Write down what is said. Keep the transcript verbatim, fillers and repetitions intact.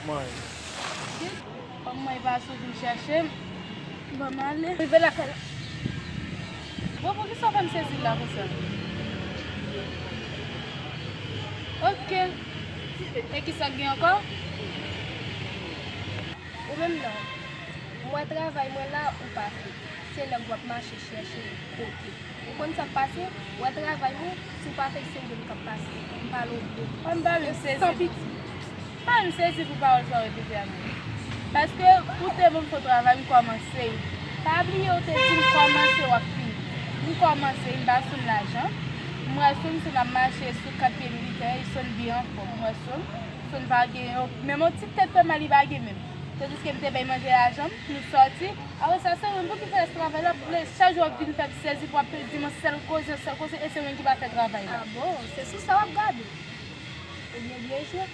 Kòm mwen pa sou vin chèche m, ban m ale. Rive lakay la. Bon, poukisa w fè m sezi la konsa? Ok. E kisa k gen ankò? Ou menm non. M wè travay mwen la, ou pa fè. Se nèg w ap mache chèche kote. Ou konn sa k pase? Ou wè travay mwen, si w pa fè, se ou menm k ap pase. M pale w byen. An ba m sezi. San piti. Pa m sezi pou pawòl sa w repete a non. Paske ou te ban m fo travay, m kòmanse. Pa bliye ou te di m kòmanse w ap fini. M kòmanse, m pa sou m lajan. M wè sou m, sou m ap mache sou kat pye militè, sou m byen anfòm. M wè sou m, sou m pa gen menm yon ti tèt fè mal li pa gen menm. Tandiske m te bay manje lajan m, nou sòti. Apre sa, se ou menm pou ki fè travay la, pou lè chak jou w ap vin fè m sezi, pou w ap di m yon sèl koze, yon sèl koze, e se ou menm ki pa fè travay la. Ah bon, se sou sa w ap gade. Ebyen, byen jwe.